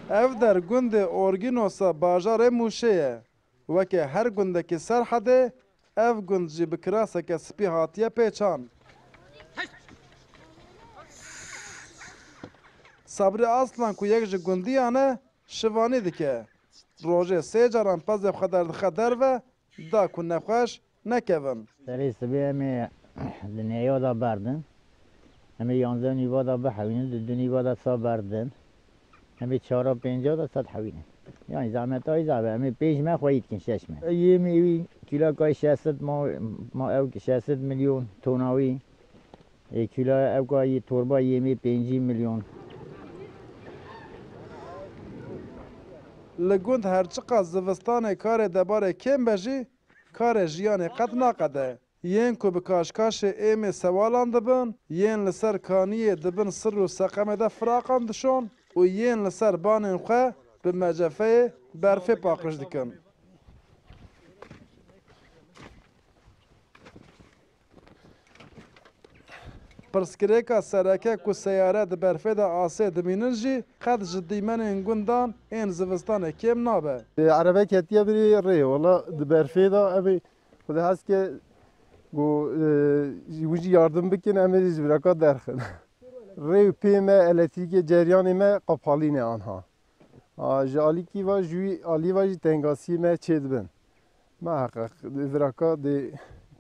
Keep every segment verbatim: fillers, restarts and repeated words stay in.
Ev der gundê Orgînosa bajarê Mûşê ye. Weke her gundekî Serhedê, ev gund jî bi kiraseke spî hatiye pêçan. Sabrî Aslan ku yek ji gundiyan e, şivanî dike. Rojê sê caran pezê xwe derdixe derve, da ku nexweş nekevin. Serê sibê em ê di nêya de berdin. Em ê yanzdeh nîva de bihewînin, di du nîva de sa berdin. Em ê çara pênca de sa dihewînin. Yani zehmeta wî zehmet, em ê pênc me xweyî dikin, şeş me. Yê me wî kîlaka şeş sed ma, ma ew şeş sed milyon tona wî. Ê kîloya ewka yê torba yê me pêncî milyon. Li gund her çiqas zivistanê karê debarê kêm be jî, karê jiyanê qet naqede. Yên ku bi kaşkaşê êmê sewalan dibin, yên li ser kaniyê di bin sir û seqemê de firaqan dişon û yên li ser banên xwe bi mecefeyê berfê paqij dikin. Pirsgirêka sereke ku seyare di berfê de asê dimînin jî qet ji dîmenên gundan ên zivistanê kêm nabe. Erebe ketiye birî rê, wela di berfê de em ê Xwedê hez ke ku, e, wî jî yardim bikin, em ê jî ji viraka derxin. Rê û pê me, elektrîkê, ceryanê me qapalî ne anha. A, ji alîkî ve, ji wî alî ve jî tengasiyê me çêdibin. Meheqeq, di viraka dê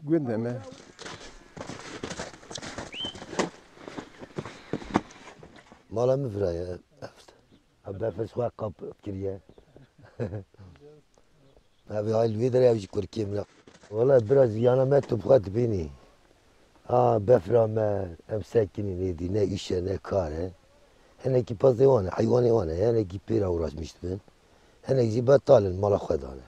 gundê me. Mala min viraye, ev. Ha, befir xwe qap kiriye. Ev ay li wê derê ev jî kurkê min e. Wala biraz ziyana me tu bi xwe dibînî. Ha, befra me, em sekinî nêdî, ne îş e, ne kar e. Hinekî pezê wan e, heywanê wan e, hinekî pê re uğraşmiş dibin. Hinek jî betal in, mala xwe dane.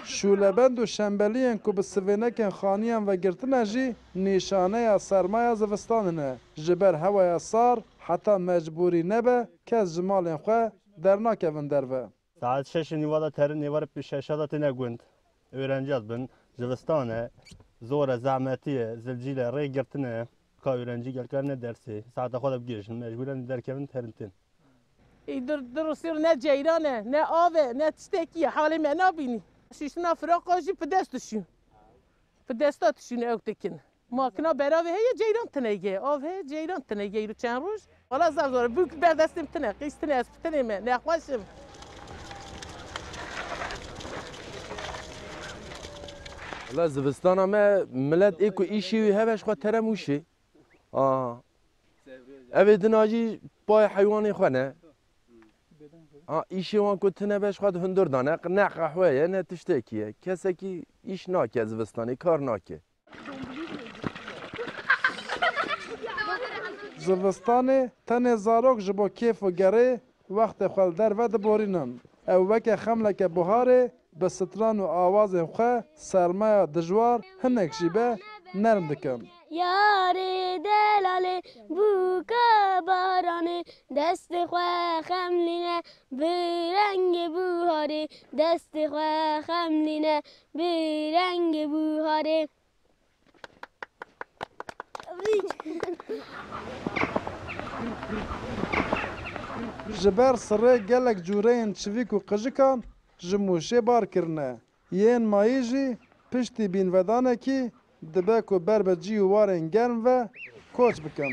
Şûlebend û şembeliyên ku bi sivênekên xaniyan ve girtine jî nîşaneya sermaya zivistanê ne. Ji ber hewaya sar heta mecbûrî nebe, kes ji malên xwe dernakevin derve. Saet şeş û nîva de terin êvarê şeşa de têne gund. Öğrenci dibin, zivistan e, zor e, zehmetî ye, zilcîl e, rê girtine. Ka öğrenci gelkar ne dersê, saeta xwe de bigihîjin, mecbûren derkevin terin tên. Ê dir, dir sir ne ceyran e, ne av e, ne tiştekî ye. Halê me nabînî. Şiştina firaqa jî bi dest dişî. Bi desta dişîne ew dikin. Makina beravê heye, ceyran tine ye. Av heye, ceyran tine ye. Îro çend roj. Wala zaf zor e. Bûk ber destê min tine, qîz tine, ez bi tinê me. Nexweş im. Wala zivistana me, milet ê ku îşê wî hebe ji xwe tere Mûşê. A. Ev ê dina jî payê heywanê xwe ne. Ha, îşê wan ku tune be ji xwe di hundir de ne, ne qehwe ye, ne tiştekî ye. Kesekî îş nake zivistanê, kar nake. Zivistanê tenê zarok ji bo kêf û gerê wextê xwe li derve diborînin. Ew weke xemleke buharê bi stran û awazên xwe sermaya dijwar hinek jî be nerm dikin. Yarê delalê bûka baranê, destê xwe xemlîne bi rengê buharê, destê xwe xemlîne bi rengê buharê. Ji ber sirê gelek cûreyên çivîk û qijikan ji Mûşê bar kirine. Yên mayî jî piştî bînvedanekî dibe ku ber bi cî û warên germ ve koç bikin.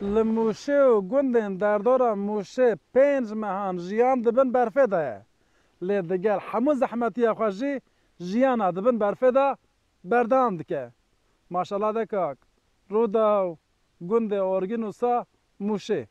Li Mûşê û gundên derdora Mûşê pênc mehan jiyan di bin berfê de ye. Lê digel hemû zehmetiya xwe jî jiyana di bin berfê de berdewam dike. Maşallah de kak. Rûdaw, gundê Orgînusa, Mûşê.